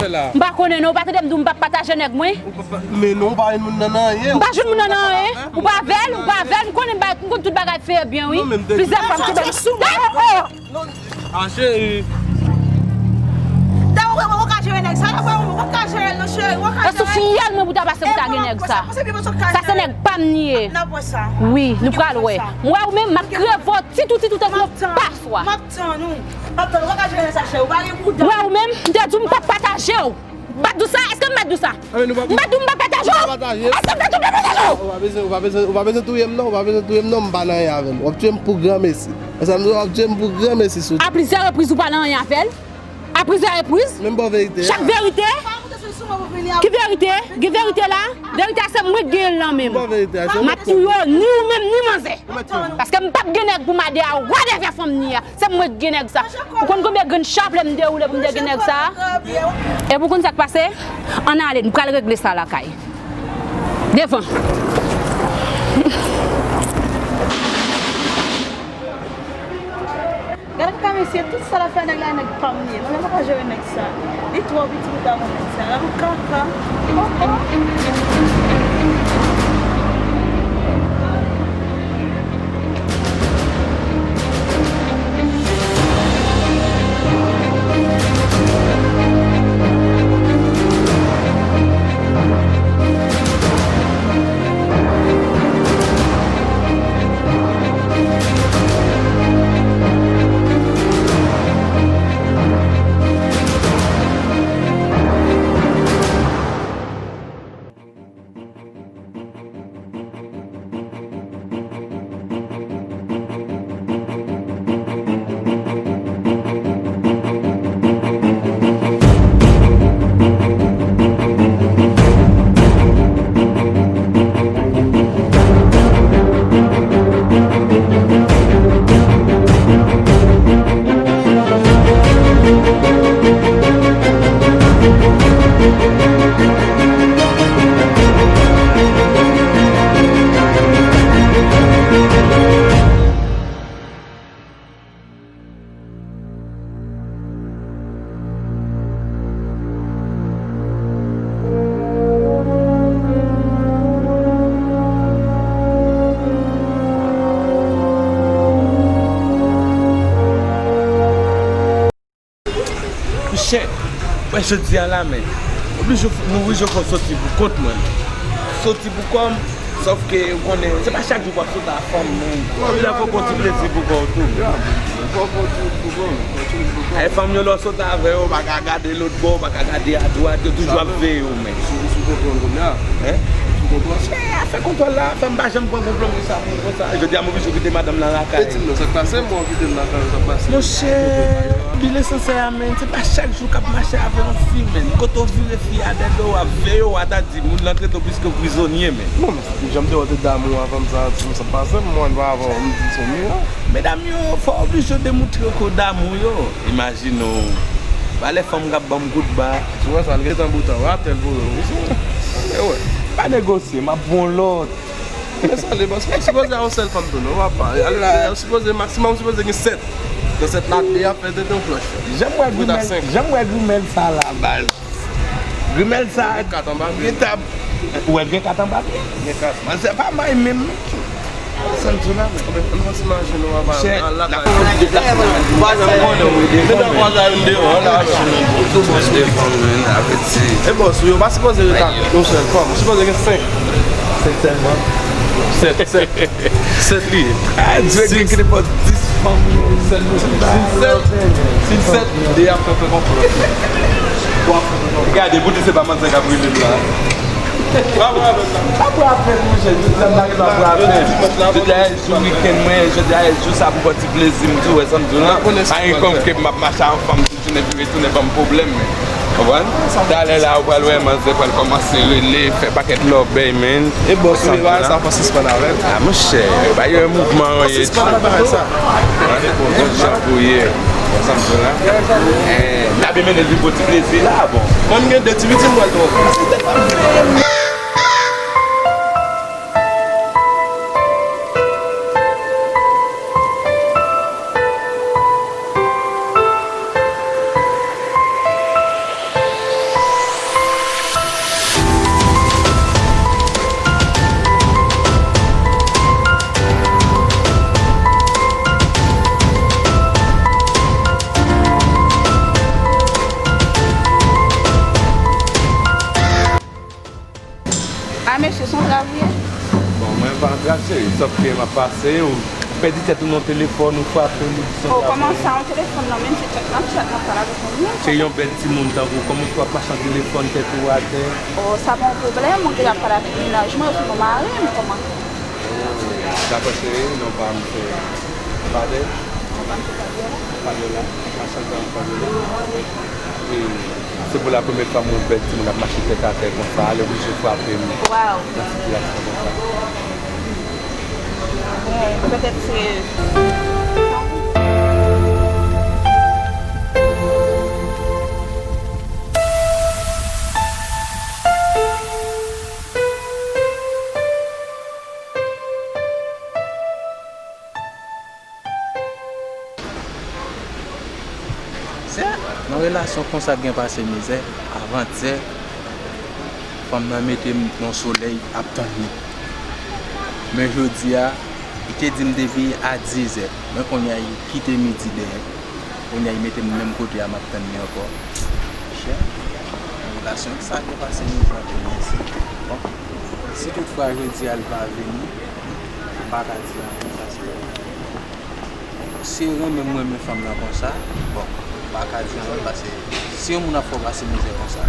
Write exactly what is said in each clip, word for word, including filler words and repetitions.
M pa konnen non, ou pa tande m di w m p ap pataje nèg mwen? Men non, ou pa jwenn moun nan nan anyen. M pa jwenn moun nan nan anyen. Ou pa avè l, ou pa avè l, m konnen, m konn tout bagay fè byen wi. Plizyè fwa m kenbe l. Dayè, oh! Ah, cheri. Dayè, ou ka jere nèg sa, ou ka jere l non, cheri. Ou ka jere l. Sou fyèl mwen pou ta pase pou ta gen nèg sa. Sa se nèg pa m li ye. Wi, nou pral wè. M wè ou menm, m ap kreve w titou, titou, tankou yon paswa. M ap tann ou. M ap tann ou, ou ka jere nèg sa, cheri. Ou pa gen pou w. Ou wè ou menm, m te di w m p ap pataje w. M pa t di w sa? Èske m pa t di w sa? M pa t di w m p ap pataje w? Èske m pa t di w m p ap pataje w? Ou pa bezwen, ou pa bezwen, ou pa bezwen touye m non, ou pa bezwen touye m non, m pa nan anyen avè l. W ap touye m pou granmesi. Èske m di w ap touye m pou granmesi sou. A plizyè repriz ou pa nan anyen avè l? A plizyè repriz? Men m ba w verite a. Chak verite? Ki verite? Gen verite la? Verite a se mwen k genyen l nan men m. M ba w verite a, se mwen k touye w. M ap touye w, ni ou menm, ni manzè. Paske m p ap gen nèg pou m ade a, whatever fanm ni a. Se mwen k gen nèg sa. Ou konn konbyen grenn chaplè m dewoule pou m te gen nèg sa? Epi ou konn sa k pase? Ann ale, n pral regle sa lakay. Devan. Gade kaka mesye, tout sa l ap fè nèg la, nèg pa m li ye. Mwen menm m pa ka jere nèg sa. Li twò piti pou ta mwen nèg sa. Nan kaka. Monchè, wè jodi a la, men, oblije, m oblije fè w soti pou kont mwen. Soti pou kò m, sòf ke ou konnen, se pa chak jou w ap sot a fanm, men. Ou la fò w pran ti plezi pou kò w tou. Fò w pran ti pou kò w, pran ti pou kò w. Ay, fanm yo, lè w sot avè yo, w pa ka gade lòt bò, w pa ka gade adwat, yo toujou ap veye w, men. Ou sou kontwòl kounye a? Hein? Ou sou kontwòl? Chè, afè kontwòl la, afè m pa janm pran konplo m sa pou konsa. Jodi a, m oblije kite madanm nan lakay. E di m non, sa k pase, m wè w kite l lakay, sa k pase? Monchè, bi lesansè a, men, se pa chak jou k ap mache avè yon fi, men. Kote w vire fi a dèyè do w ap veye w, ata di moun lan trete w plis ke prizonye, men. Non, men, jan m te wè w te damou avan m sa, sa pase, m wè n pa avan, m di se yon mirak. Medam yo, fò w oblije demoutre yo ke w damou yo. Imajine w, ba lè fanm k ap ban m kout ba. Ou wè sa, l gentan boutan, w atè l voye w, wi, se, e wè. Pa negosye, m ap ba w lòt. Men sa li, paske w sipoze a yon sèl fanm tou, non, papa. Al, al, sipoze, maksimòm, sipoze gen sèt. Nan sèt la, de ap fè tete yon flòch. Jan m wè grimèl, jan m wè grimèl sa la, baz. Grimèl sa, gen kat anba pye. Ou wè l gen kat anba pye? Gen kat. Manzè pa may menm, non. Sa m di w la, men. Ann fè ti mache nou anba, an lakay. Chè, n ap fè yon ti deplase la, men. Ou pa janm konnen, wi. Devan, men. Tou bòs devan, men. Avèti. E bòs ou yo pa sipoze ret ak yon sèl fanm. Ou sipoze gen senk. Senk sèlman? Sèt, sèt. Sèt li ye. Ah, Dye gen ki te fò dis fanm. Sèt, si sèt, si sèt, de ap fè fè konplo. Gade, pou di se pa manzè k ap rele m la. Pa pran apèl la. Pa pran apèl, monchè. Jodi a, m pa gen dwa pran apèl. Jodi a, e jou wikenn mwen, jodi a, e jou sa pou fè ti plezi m tou, wè sa m di w la. Pa gen kòm ke m ap mache a yon fanm, tounen vire tounen ban m pwoblèm, men. Konprann? Talè la, ou pral wè manzè pral kòmanse rele, fè pakèt lòbèy, men. E bòs ou ye, bagay sa, fò sispann avè l. Ah, monchè, pa gen mouvman, anyen. Fò sispann avè bagay sa. Jan pou ye. Wè sa m di w la? Eh, n a vin mennen l vin pran ti plezi la, bon. Mwen, m gen de ti pitit, m pral twò. A, mesye, se yon trav li ye? Bon, mwen pa antrave, cheri, sòf ke m ap pase, ou pèdi tèt ou nan telefòn, ou frape m, ou di se yon trav. Oh, kòman sa, yon telefòn nan men, se tèt nan, tèt nan pale avèk yon moun. Cheri, yon bèl timoun tankou w, kòman w ap mache an telefòn, tèt ou atè? Oh, sa pa yon pwoblèm, mwen gentan ap pale avèk mennaj mwen, ou se yon mari m, kòman? Dakò, cheri, non pa m se Fadè. Fabiola, machann zam Fabiola. E se pou la premye fwa m wè yon bèl timoun ap mache tèt atè konsa, li oblije frape m nan sitiyasyon konsa. Bon, petèt se Sè, nan relasyon konsa gen pase mizè. Avantyè, fanm nan mete m nan solèy ap tann li. Men jodi a, li te di m depi a dizè. Men kounye a, li kite midi dèyè. Kounye a, li mete m menm kote a, m ap tann li ankò. Monchè, nan relasyon sa gen pase mizè anpil, mesye. Bon, si toutfwa jodi a, li pa vini, m pa ka di anyen, paske se renmen m renmen fanm nan konsa, bon, m pa ka di anyen paske si yon moun ap fè w pase mizè konsa,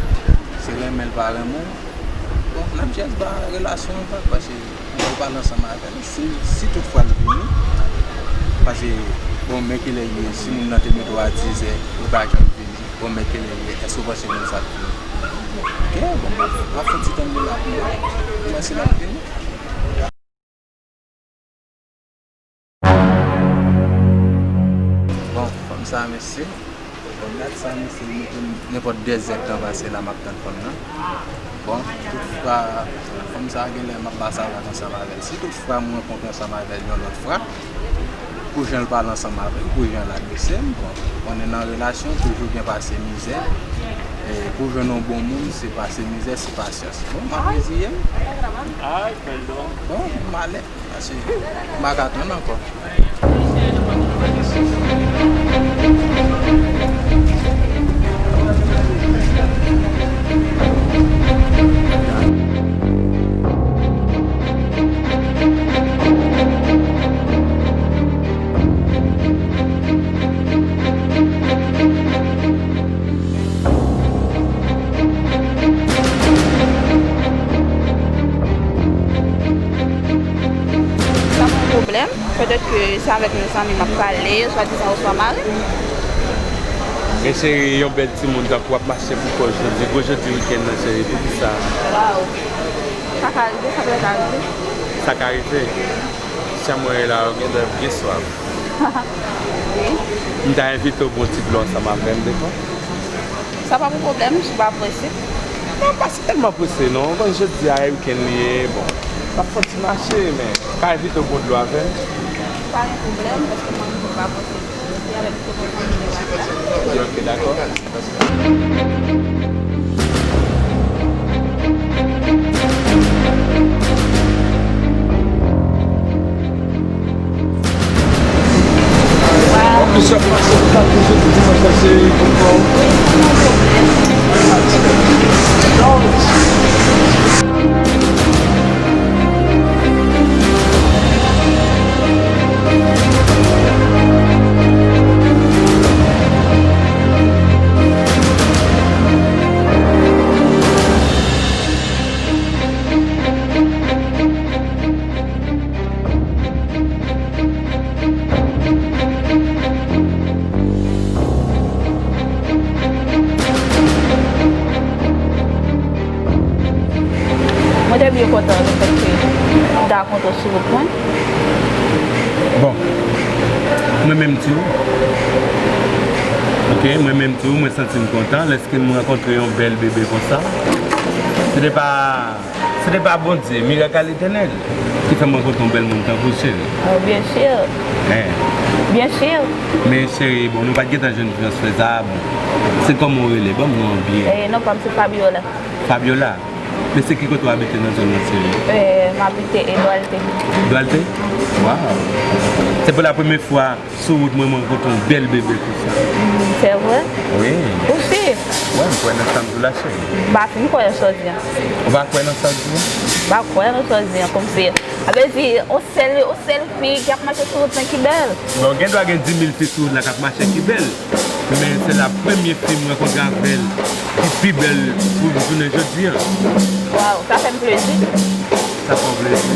se renmen l pa renmen w, bon, menm jès ba relasyon an bak paske ou pale ansanm avè l, si, si toutfwa l vini, paske, bon, men kilè l ye, si moun nan te mete w a dizè, ou pa janm vini, bon, men kilè l ye, èske w panse moun sa ap vini? Ok, bon, m ap fè ti tann li la pou mwen, m panse l ap vini. Bon, fanm sa a, mesye. Bon, gad sa, mesye, li mete m nenpòt dèzè tan pase la, m ap tann fanm nan. Bon, toutfwa, fanm sa a, genlè m ap pase avè l ansanm avè l. Si toutfwa m rankontre ansanm avè l yon lòt fwa, pou jan l pale ansanm avè m, pou jan l adrese m, bon, konnen nan relasyon, toujou gen pase mizè. E pou jwenn yon bon moun, se pase mizè, se pasyans. Bon, m ap reziye m. Bon, m ale. Pase, m pa ka tann ankò. Sa pa yon pwoblèm. Petèt ke se avèk yon zanmi m ap pale, swadizan oswa mari m. Men cheri, yon bèl timoun tankou w ap mache pou kò w jodi, gwo jodi wikenn nan, cheri, poukisa? Waw. Sa ka rive, sa pral ka rive. Sa ka rive? Chan mwen la, ou gen dwa byen swaf. Wi. M ta envite w bwè yon ti dlo ansanm avè m, dakò? Sa pa pou pwoblèm, si w pa prese. Non, m pa si tèlman prese, non. Ou konn jodi a, e wikenn li ye, bon. M ap fè yon ti mache, men m ka envite w bwè yon dlo avè m. Pa gen pwoblèm, paske mwen menm tou m pa prese. Se avèk tout fanmi m. Ok, dakò. Anplis, y ap pase kat jou dimanch la, se konprann. Mwen te byen kontan lefètke m ta kontre w sou wout mwen. Bon, mwen menm tou. Ok, mwen menm tou, mwen santi m kontan lèske m rankontre yon bèl bebe konsa. Se te pa Se te pa Bondye, mirak a Letènèl, ki fè m rankontre yon bèl moun tankou w, cheri. Oh, byen si. Hein. Byen si. Men, cheri, bon, nou pa t gentan jwenn transfè sa a, bon. Se kòman w rele? Ban m non an byen. Eh, non pa m se Fabiola. Fabiola? Men se ki kote w abite nan zòn nan, cheri? Eh, m abite e Dwalte. Dwalte? Waw. Se pou la premye fwa sou wout mwen, mwen rankontre yon bèl bebe konsa. Mm, se vre? Wi. Ou si? Wè, m kwè nan sa m di w la, cheri. M pa fin kwè nan sa w di an. Ou pa kwè nan sa m di w? M pa kwè nan sa w di an, kòmsi. Sa vle di, on sèl, on sèl fi k ap mache sou wout lan ki bèl. Bon, gen dwa gen dis mil fi sou wout la k ap mache ki bèl. Men se la premye fi m rankontre avè l ki pi bèl pou jounen jodi an. Waw, sa fè m plezi. Sa fè w plezi.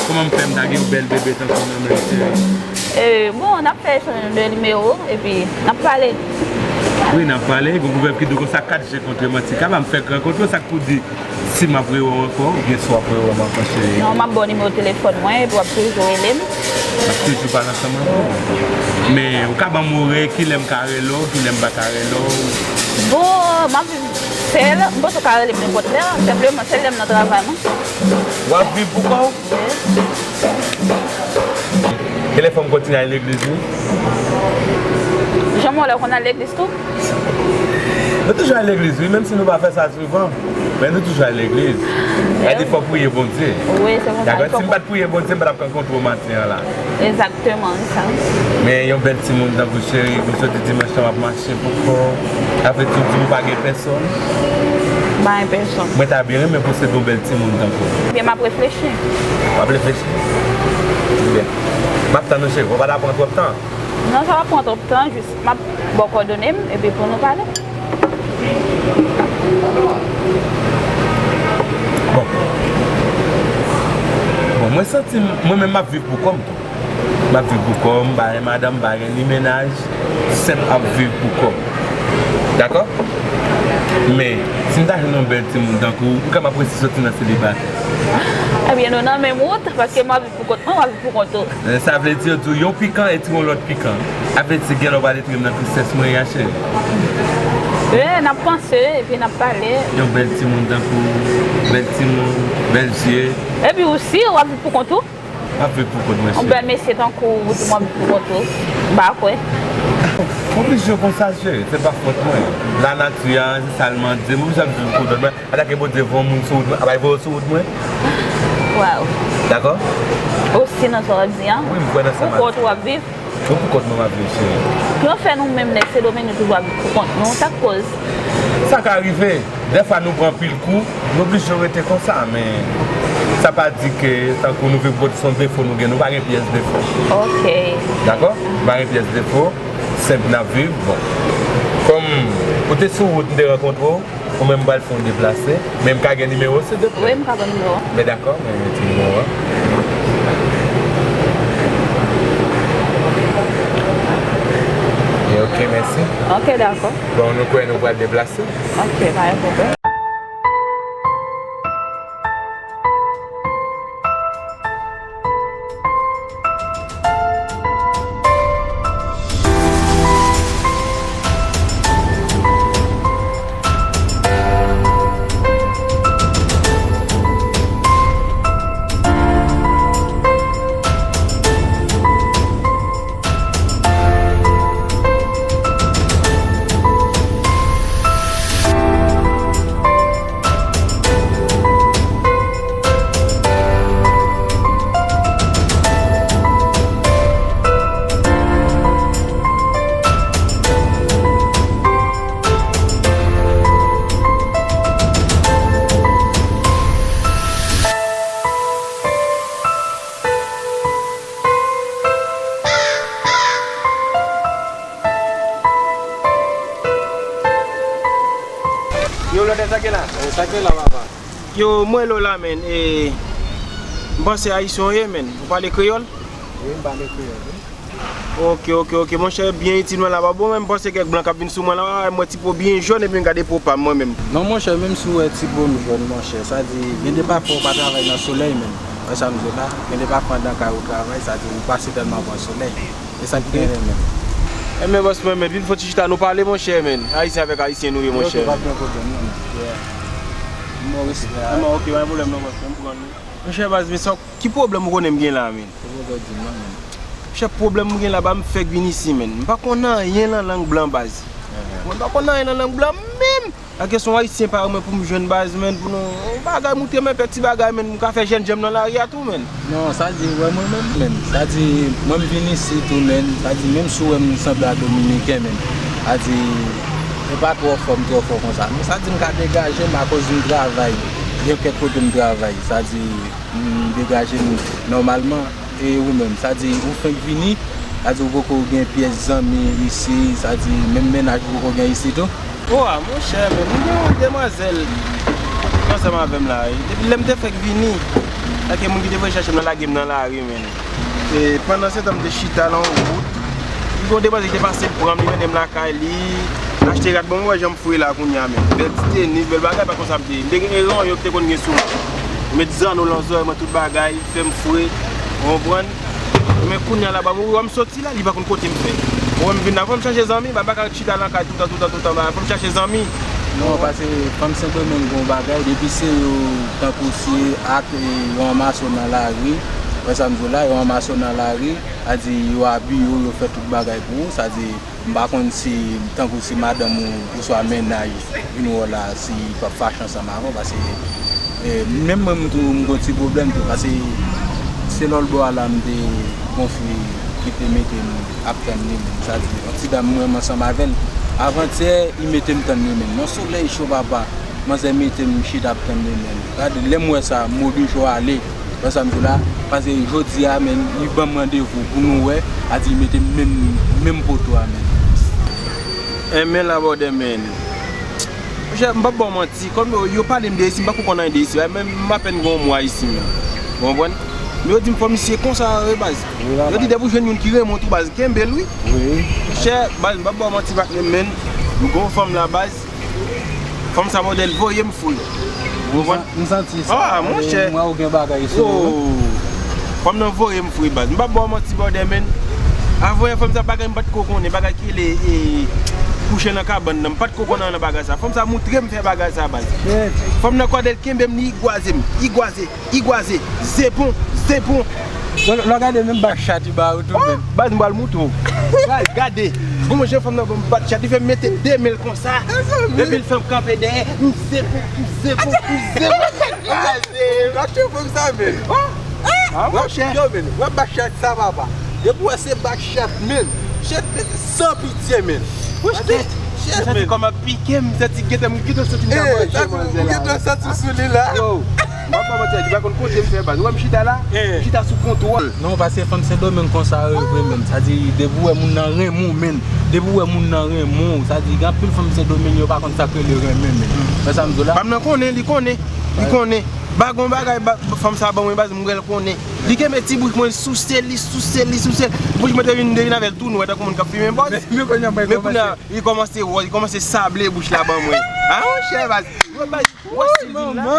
Kòman m fè m ta gen yon bèl bebe tankou w nan men m, cheri? E, bon, n ap fè echanj de nimewo, epi n ap pale. Wi, n ap pale. Gon pwovèb ki di konsa, kat je kontre manti kaba, m fèk rankontre w, sa k pou di si m ap rewè w ankò, oubyen si w ap rewè m ankò, cheri? Non, m ap ba w nimewo telefòn mwen, epi w ap toujou rele m. M ap toujou pale ansanm avè w. Men, ou ka ban m orè, kilè m ka rele w, kilè m pa ka rele w? Bon, m ap viv sèl, m panse w ka rele m nenpòt lè, senpleman, sèl lè m nan travay mwen. W ap viv pou kò w? Wi. Gen lè fò m kontinye al legliz, wi. Jan m wè w la, w konn al legliz tou? Nou toujou al legliz, wi, menm si nou pa fè sa souvan, men nou toujou al legliz. Sa di fò w priye Bondye. Wi, se konsa. Dakò, si m pa t priye Bondye, m pa t ap rankontre w maten an la. Egzakteman, sa. Men yon bèl timoun tankou w, cheri, m soti dimanch lan, m ap mache pou kò w. Sa vle di w di m ou pa gen pèsòn? M pa gen pèsòn. Mwen ta byen renmen posede yon bèl timoun tankou w. Ebyen, m ap reflechi. W ap reflechi? Byen. M ap tann ou, cheri. Ou pa ta pran twòp tan. Non, sa p ap pran twòp tan, jis m ap ba w kòdone m, epi pou nou pale. Bon. Bon, mwen santi m, mwen menm m ap viv pou kò m tou. M ap viv pou kò m, m pa gen madanm, m pa gen ni mennaj, senp ap viv pou kò m. Dakò? Men, si m ta jwenn yon bèl timoun tankou w, m ka m ap resi soti nan selibatè. Ebyen, nou nan menm wout, paske m ap viv pou kont mwen, w ap viv pou kont ou. Eh, sa vle di, yo di w yon pikan etire yon lòt pikan. Sa vle di, gen lè w pral etire m nan tristès mwen ye a, cheri. Wi, n ap panse, epi n ap pale. Yon bèl timoun tankou w, bèl timoun, bèl zye. Epi ou si w ap viv pou kont ou? M ap viv pou kont mwen, cheri. Yon bèl mesye tankou w, ou di m w ap viv pou kont ou. M pa kwè. M oblije konsa, cheri, se pa fòt mwen. Lanati a, se sa l mande, m oblije ap viv pou kont mwen. Atake Bondye voye yon moun sou wout mwen, a bay voye w sou wout mwen. Waw. Dakò? Ou si nan sa w ap di an? Wi, m kwè nan sa m ap di. Pou kont ou ap viv? Wi, pou kont mwen m ap viv, cheri. Kijan fè nou menm nèg Sendomeng nou toujou ap viv pou kont nou? Sa k koz? Sa ka rive. Dèfwa nou pran anpil kou, nou oblije rete konsa, men sa pa di ke tankou nou viv pou kont se yon defo nou gen, nou pa gen pyès defo. Ok. Dakò? Nou pa gen pyès defo, senp n ap viv. Bon. Kòm ou te sou wout, m te rankontre w, ou menm m pral fè yon deplase, men m ka gen nimewo w, silvouplè? Wi, m ka ban nimewo w. Men dakò, mwen mete nimewo w. E ok, mèsi. Ok, dakò. Bon, nou kwè nou pral deplase. Ok, pa gen pwoblèm. Yo, lòtè, sa k gen la? Eh, sa k gen la, papa? Yo, m wè lò la, menn. E, m panse ayisyen w ye, menn. Ou pale kreyòl? Wi, m pale kreyòl, wi. Ok, ok, ok. Monchè, byen itil mwen la, pa bon, men m panse kèk blan k ap vin sou mwen la, m wè ti po byen jòn, epi m gade po pa m, mwen menm. Non, monchè, menm si w wè ti po m jòn, monchè, sa di, gen de pafwa w pa travay nan solèy, menn. Wè sa m di w la? Gen de pafwa anndan kay ou travay, sa di, ou pase tèlman pran solèy. E sa k genyen menm. Enben, bòs mwen, men, vin fè yon ti chita, nou pale, monchè, men. Ayisyen avèk ayisyen nou ye, monchè. Ok, pa gen pwoblèm, non. Yeah. Mwen respè. Enben, ok, pa gen pwoblèm, non, bòs mwen, m pran nou. Monchè, baz, men sa, ki pwoblèm ou konnen m gen la, men? Sa w vle di m nan, men? Monchè, pwoblèm m gen la, ba m fèk vin isi, men. M pa konn anyen nan lang blan, baz. Mwen pa konn anyen nan lang blan, menm. Ak kesyon ayisyen parèy mwen pou m jwenn baz, menn, pou nou, yon bagay, moutre m enpe ti bagay, menn, pou m ka fè jèn jan m nan lari a tou, menn. Non, sa di, wè mwen menm, menn. Sa di, mwen m vin isi tou, menn. Sa di, menm si w wè m sanble a Dominiken, menn. Sa di, E pa twò fò, m twò fò konsa. Men sa di m ka degaje m akoz m travay. Gen kèk kote m travay. Sa di, m degaje m nòmalman. E ou menm, sa di ou fenk vini, sa di ou poko gen pyès zanmi isi, sa di menm mennaj ou poko gen isi tou? O a, monchè, men m gen yon demwazèl ki ansanm avè m la, wi. Depi lè m te fèk vini, sa ke moun ki te voye chache m nan lage m nan lari, men. E pandan se tan, m te chita nan yon wout. Li gen yon demwazèl ki te pase pran m, li mennen m lakay li, l achte rad, bon, mwen wè jan m fre la kounye a, men. Bèl ti tenis, bèl bagay, pa konsa m te ye. M te gen eran yo ki te konn gen sou mwen. Yo met zanno lan zòrèy mwen, tout bagay, fè m fre, ou konprann? Men kounye a la, ba m, wè m soti la, li pa konn kote m fè. Ou wè m vin la, fò m chache zanmi, ba m pa ka ret chita nan kay toutan, toutan, toutan, ba, fò m chache zanmi. Non, paske fanm Sendomeng gen yon bagay, depi se yo, tankou si ak, e, yo ranmase w nan lari, wè sa m di w la, yo ranmase w nan lari, sa di yo abiye w, yo fè tout bagay pou ou, sa di, m pa konn si, tankou si madanm ou, oswa mennaj vin wè w la, si y ap fache ansanm avè w, paske, e, menm mwen, m tou, m gon ti pwoblèm tou, paske se lòt bò a la, m te gon fi ki te mete m ap tann li menm, sa di, yon ti dam mwen menm ansanm avè l, avantyè, li mete m tann li menm, yon solèy cho papa, manzè mete m chita ap tann li menm, gade, lè m wè sa, m oblije ale. Wè sa m di w la? Paske jodi a, men, li ban m randevou pou nou wè, a di li mete m menm, menm poto a, men. Enben la, brother, men. Monchè, m p ap ba w manti, kòm yo, yo pale m de isi, m pa ko konn anyen de isi, men m apèn gen yon mwa isi, men. Ou konprann? Men yo di m fò misye konsa, wi, baz. Yo di depi w jwenn youn ki renmen w tou, baz, kenbe l, wi. Monchè, baz, m p ap ba w manti, patnè m, men. M gen yon fanm la, baz. Fanm sa, bòdèl, voye m fre. Ou konprann? M santi sa. Ah, monchè. Mwen, ou gen bagay sou ou. Oh. Fanm nan voye m fre, baz. M p ap ba w manti, bòdèl, men. Avan fanm sa, bagay m pa t ko konnen, bagay ki rele, e, kouche nan kabann nan. M pa t ko konnen nan bagay sa. Fanm sa moutre m fè bagay sa, baz. Fanm nan, kòdèl kenbe m, li gwaze m. Li gwaze. Igwaze, zepon, zepon. Lè w gade menm bak chat li ba ou tou menm. Baz, m pral moutre w. Baz, gade. Goumen jan fanm nan ban m bak chat, li fè m mete de men l konsa. Epi l fè m kanpe dèyè, m zepon, m zepon, m zepon. Gade, w ap tchwe fanm sa, men. Ah, monchè. Yo, men, w ap bak chat sa, papa. Depi w wè se bak chat, men. Chat, men, se san pitye, men. Wouch, tèt. Chat, men. Kòman pike m, santi gentan, m gentan santi m ta manje manzè la. Ou gentan santi sou li la. Yo, m ap ba manti, li pa konn kote m fè baz. Ou wè m chita la? M chita sou kontwòl. Non, paske fanm Sendomeng konsa yo vre menm. Sa di, depi w wè moun nan renmen w, men. Depi w wè moun nan renmen w, sa di, gen anpil fanm Sendomeng yo pa konn sa k rele renmen, men. Wè sa m di w la? Fanm nan konnen, li konnen. Li konnen. Ba gon bagay, ba, fanm sa ban mwen baz, m wè l konnen. Li kenbe ti bouch mwen, souse li, souse li, souse li. Bouch mwen te vin, te vin avè l tou nwè, tankou moun k ap fimen bòz. Men kounye a, mwen kòmanse. Li kòmanse wòz, li kòmanse sable bouch la ban mwen. Ah, monchè, baz. Wè, baz, wè, si vin la.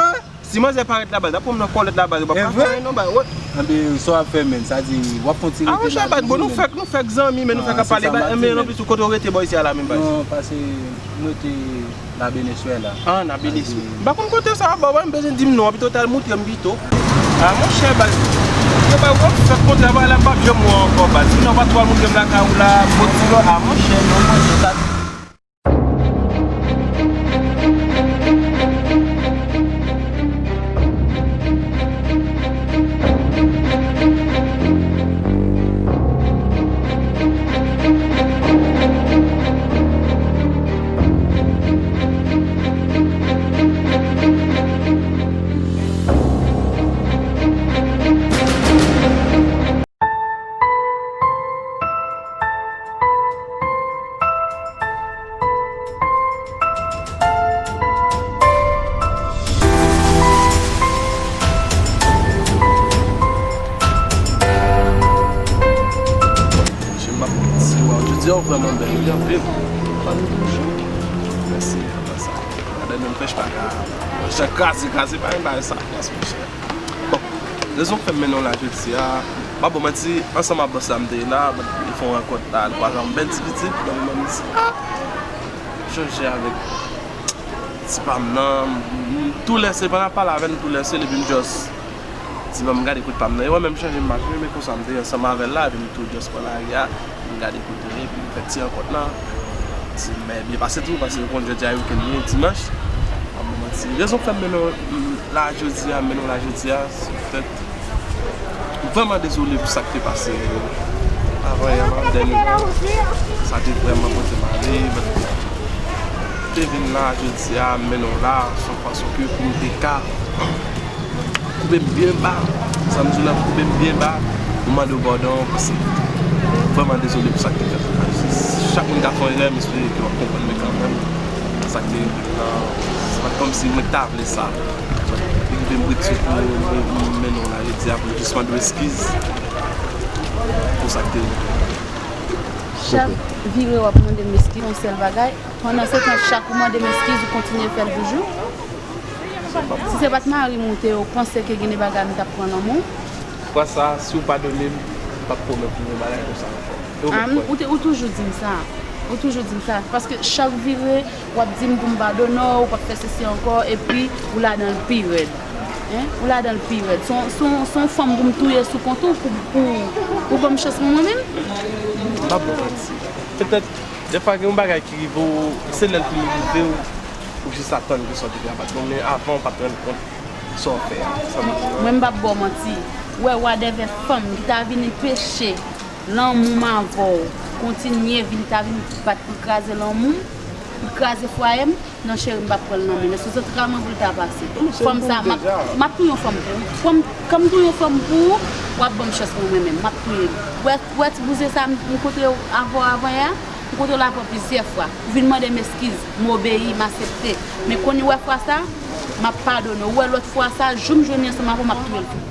Si manzè parèt la, baz, ap pran m nan kòlèt la, baz, ou p ap ka fè anyen non, baz. Wè. Anben, sa w ap fè, men, sa di, w ap fè yon ti rete la. Ah, monchè, baz, bon, nou fèk, nou fèk zanmi, men nou fèk ap pale, baz, men non, plis ou kote w rete bò isi a la, men, baz. Non, pase, m rete La Venezuela. Ah, La Venezuela. M pa konn kote sa, bò, m bezwen di m non, pito w t al moutre m pito. Ah, monchè, baz. Yo, baz, w ap fèk kontre, baz, la, m p ap janm wè w ankò, baz. Sinon, w pa t pral moutre m lakay ou la, bon, ti lò, ah, monchè, non, monchè, sa. Jodi a w vrèman bèl, wi, anpil. Mèsi, mèsi. Gade menm pèch pa ka. Jan kraze, kraze, pa gen bagay sa, monchè. Bon, rezon k fè m mennen w la jodi a, m pa ba w manti, ansanm ak bòs la m te ye la, li fè yon rankont la, li kwaze yon bèl ti pitit, donk mwen m di, ah, chanje avèk ti pa m nan, m, m, tou lèse, pandan l ap pale avè m, tou lèse l, epi m just di, ban m gade kout pa m nan, e wè menm chanje m mache, men konsa m te ye ansanm avè l la, epi m tou just pran lari a, m gade kote l ye, epi m fè ti rankont lan, di, men byen pase tou, paske ou konn jodi a weekend li ye, dimanch, m pa ba w manti, rezon k fè m mennen w la jodi a, m mennen w la jodi a, se pètèt, m vrèman dezole pou sa k te pase avan yè la, dènye mwa. Sa te vrèman pote m ale, but Vin la jodi a, m mennen w la, se yon fason ke pou m te ka koupe m byen ba. Sa m di w la, koupe m byen ba, m mande w padon, paske m vrèman dezole pou sa k te fèt la. Chak moun ka fè yon erè, m espere ke w ap konprann, men kanmenm, sa k te rive m nan, se pa t kòmsi mwen t ta vle sa. Li rive m rete pou m, m mennen w la jodi a, pou m jis mande w eskiz pou sa k te rive. Chak vire w ap mande m eskiz, yon sèl bagay. Pandansetan, chak ou mande m eskiz, ou kontinye fè l toujou. Si se pa t mari m ou te ye, ou panse ke gen de bagay m t ap pran nan men w? Fwa sa, si w padone m, m p ap pwomèt ou yon bagay konsa ankò. E ou mèt kwè. Ou te, ou toujou di m sa. Ou toujou di m sa. Paske chak vire, w ap di m pou m padone w, ou p ap fè sesi ankò, epi ou ladan l pi rèd. Hein? Ou ladan l pi rèd. Se yon, se yon, se yon fanm pou m touye sou kont ou, pou, pou, pou ban m chans pou mwen menm? M p ap ba w manti. Petèt, dèfwa gen yon bagay ki rive w, se lè l fin rive w, ou jis atann ke sa w te fè a pa t bon, men avan w pa t rann kont sa w fè a. Sa vle di, mwen, m p ap ba w manti. Ou wè, wadèvè fanm ki ta vin peche lanmou m avè w, kontinye vin, ta vin bat pou l kraze lanmou m, pou l kraze fwaye m, non cheri, m p ap pran l nan men l. Se sou zantray mwen pou l ta pase. Fanm sa, m ap, m ap touye yon fanm pou ou. Fanm, kan m touye yon fanm pou ou, w ap ban m chans pou mwen menm. M ap touye l. Ou wè, ou wè ti bouzen sa m, m kontre w avè w avanyè a? M kontre w la pran plizyè fwa. Ou vin mande m eskiz, m obeyi, m aksepte. Men kounye w wè fwa sa, m ap padone w. Ou wè lòt fwa sa, jou m jwenn li ansanm avè w, m ap touye l tou.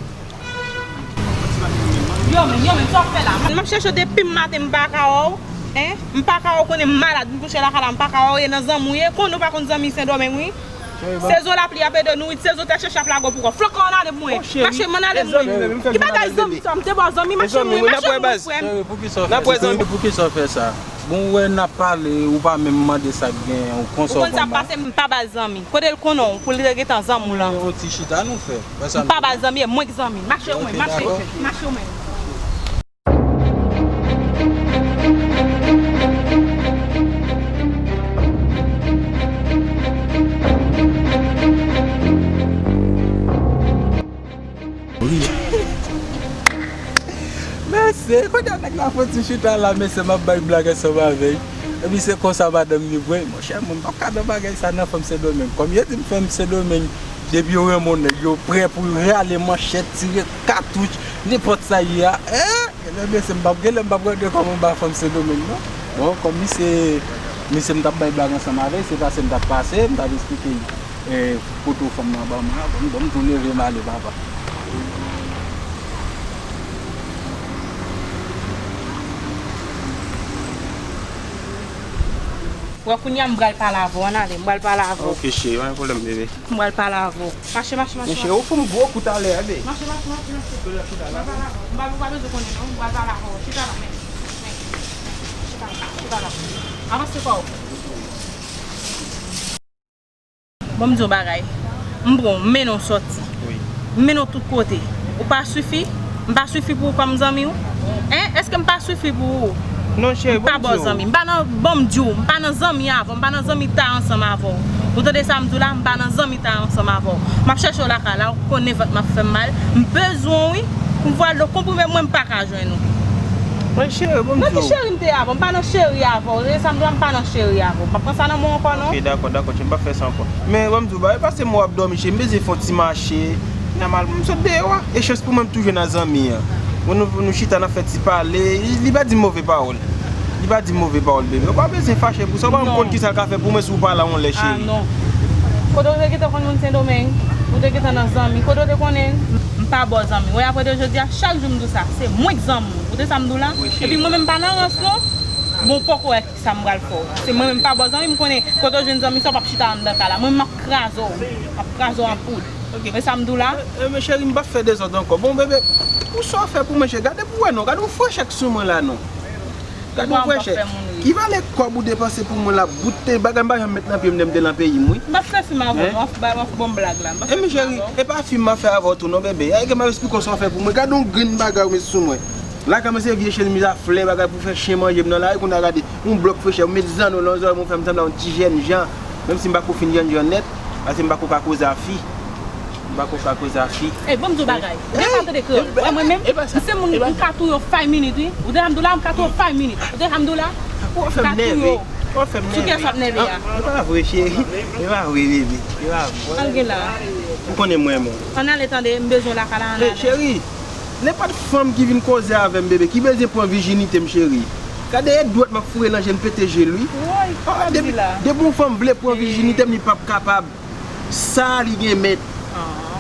Yo menm, yo menm, sa w ap fè la? M ap chèche w depi maten, m pa ka wè w. Hein? M pa ka wè w, konnen m malad, m kouche lakay la, m pa ka wè w, e nan zanmi w ye. Konnen w pa konn zanmi Sendomeng, wi. Se zo lapli ap ede nou, wi. Se zo tèt chèche ap lage w pou kò. Flòkò, ann ale pou mwen. Mache, m ann ale pou mwen. Ki bagay zanmi sa? M te ba w zanmi, mache pou mwen, mache pou mwen, frè m. Cheri, poukisa w fè sa? Poukisa w fè sa? Bon, ou wè n ap pale, ou pa menm mande sa k gen, ou konsa w konn mal. Ou konn sa k pase, m pa ba l zanmi. Kote l konnen w, pou l te gentan zanmi w lan. Yon ti chita nou fè. M pa ba l zanmi, e mwen k zanmi. Mache w mwen, mache. Mache w mwen. Mesye, kounye a nèg la fè ti chita la, mesye, m ap bay blag ansanm avè l. Epi se konsa madanm li voye. Monchè, mwen, m p ap ka nan bagay sa nan fanm Sendomeng. Kòm yo di m fanm Sendomeng, depi yo renmen yon nèg, yo prè pou rale manchèt, tire katouch, nenpòt sa ye a. Eh! Ebyen, mesye, m p ap, genlè m p ap rete kòm yon ba fanm Sendomeng, non. Bon, kòm misye, misye m t ap bay blag ansanm avè l, se pase m t ap pase, m t ap esplike l. E, foto fanm nan ban mwen an, bon, bon, m tou leve m ale, papa. Wè, kounye a m pral pale avè w, ann ale, m pral pale avè w. Ok, cheri, pa gen pwoblèm, bebe. M pral pale avè w. Mache, mache, mache. Men cheri, ou fè m gwo kou talè a, bebe. Mache, mache, mache, mache. M pral pale avè w, m pa, ou pa bezwen konnen, non, m pral pale avè w. Chita la, men, men, chita la, chita la. Avanse kò w. Bon, m di w bagay. M pran w, m mennen w sòti. Wi. M mennen w tout kote. Ou pa sifi? M pa sifi pou ou kòm zanmi w? Hein? Èske m pa sifi pou ou? Non, cheri, m pa ba w zanmi. M pa nan, bon, m di w, m pa nan zanmi avè w, m pa nan zanmi ta ansanm avè w. Ou tande sa m di w la? M pa nan zanmi ta ansanm avè w. M ap chèche w lakay la, ou konnen vant m ap fè m mal. M bezwen w, wi. Pou m voye dlo konprime, mwen, m pa ka jwenn ou. Mwen cheri, bon, m di w. Nan ki cheri m te avè w? M pa nan cheri avè w. Tande sa m di w la, m pa nan cheri avè w. M pa pran sa nan men w ankò, non. Ok, dakò, dakò, cheri, m pa fè sa ankò. Men, bon, m di w, bagay pase m wè w ap dòmi, cheri, m bezwen fè yon ti mache. Nòmal pou m sot deyò a. E chans pou mwen, m tou jwenn ak zanmi an. Bon, nou, nou chita, n ap fè ti pale. Li, li pa di m move pawòl. Li pa di m move pawòl, bebe. Ou pa bezwen fache pou sa. Ou pa menm konn kisa l ka fè pou mwen si w pale a yon lè, cheri. Ah, non. Kote w te gentan konn moun Sendomeng? Ou te gentan nan zanmi? Kote w te konnen l? M pa ba w zanmi. Wè, apre de jodi a, chak jou m di w sa. Se mwen k zanmi w. Ou tande sa m di w la? Wi, cheri. Epi mwen menm, m pa nan rans, non. Bon, poko wè kisa m pral fè w. Se mwen menm, m pa ba w zanmi, m konnen kote w jwenn zanmi sa, w p ap chita anndan kay la. Mwen menm, m ap kraze w. M ap kraze w an poud. Ok. Men sa m di w la? E, e, men cheri, m p ap fè dezòd ankò. Bon, bebe, pou sa w fè pou mwen, cheri, gade pou w wè non, gade yon frechè k sou mwen la non. Gade yon frechè. Ki valè kòb ou depanse pou mwen la, bout te bagay m pa janm met nan pye m, lè m te nan peyi m, wi. M p ap fè fim avè w non, w ap ba, w ap ban m blag la. M p ap fè fim avè w. E pa fim m ap fè avè w tou non, bebe. Ay, gen m ap esplike w sa w fè pou mwen. Gade yon grenn bagay ou met sou mwen. Lakay mwen se vye chemiz a flè, bagay pou fè chen manje m nan lari, kounye a gade, yon blòk frechè, ou met zanno nan zòrèy mwen, ou fè m sanble yon ti jènjan, menm si m pa ko fin jènjan nèt, paske m pa ko ka koze a fi. M pa ko ka koze a fi. Ey, ban m di w bagay. Ou gentan tande kreyòl. Wè mwen menm, m se moun, m ka touye w five minutes, wi. Ou tande sa m di w la, m ka touye w five minutes. Ou tande sa m di w la? Ou fè m nève. Ou fè m nève. Sou kiyès w ap nève a? Ah, e pa vre, cheri. E pa vre, bebe. E pa vre. Al gen la. M konnen m renmen w. Ann ale tande, m bezwen w lakay la, ann ale. Hey, cheri, nenpòt fanm ki vin koze avè m, bebe, ki bezwen pran vijinite m, cheri. Gade e dwèt m ap foure nan je l, m pete je l, wi. Woy, sa w ap di la? Depi yon fanm vle pran vijinite m, li p ap kapab. Sa li gen mèt.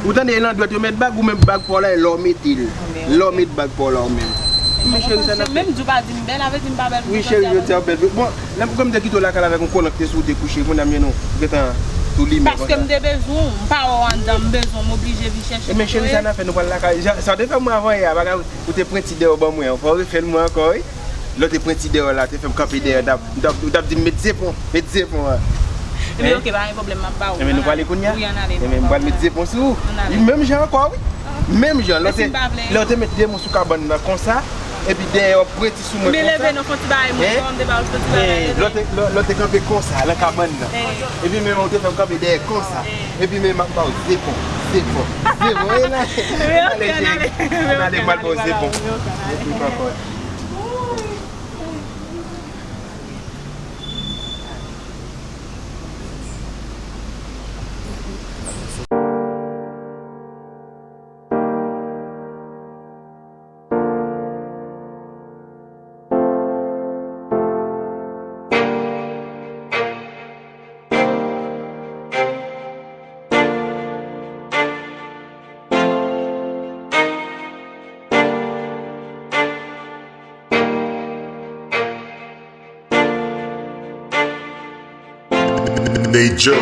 Ou tande, e nan dwèt yo mèt bag, ou menm bag pa w la, e lè w mete l. Lè w met bag pa w la, ou menm. Men cheri, sa n ap fè. Menm di w pa di m bèl, sa vle di m pa bèl pou mwen. Wi, cheri, jodi a w bèl. Bon, lè m, kòm m te kite w lakay la avèk yon kolan ki te sou ou te kouche, kounye a m jwenn ou gentan tou limen konsa. Paske m te bezwen w, m pa wè w anndan, m bezwen w, m oblije vin chèche w. Men cheri, sa n ap fè, nou pral lakay. Sa w te fè mwen avan yè a, bagay ou te pran ti dèyè w ban mwen an, fò w refè l mwen ankò, wi. Lè w te pran ti dèyè w la, te fè m kanpe dèyè, w t ap, w t ap, w t ap di m met zepon, met zepon an. Ebyen, oke, pa gen pwoblèm, m ap ba ou. Ebyen, nou prale kounye a? Wi, ann ale, ebyen, m pral met zepon sou ou. Ann ale. Menm jan ankò, wi. Menm jan, lè w te, lè w te met de men w sou kabann nan konsa, epi dèyè w ap pran ti sou mwen konsa. Men leve non, fè yon ti bagay, mwen, kòman m te ba ou, fè yon ti bagay, leve. Lè w te, lè, lè w te kanpe konsa, nan kabann nan. Epi men w te fè m kanpe dèyè konsa. Epi men m ap ba w zepon, zepon, zepon. E la, ann ale, cheri. Ann ale, m pral ba w zepon. Oke, papa. Hey Joe.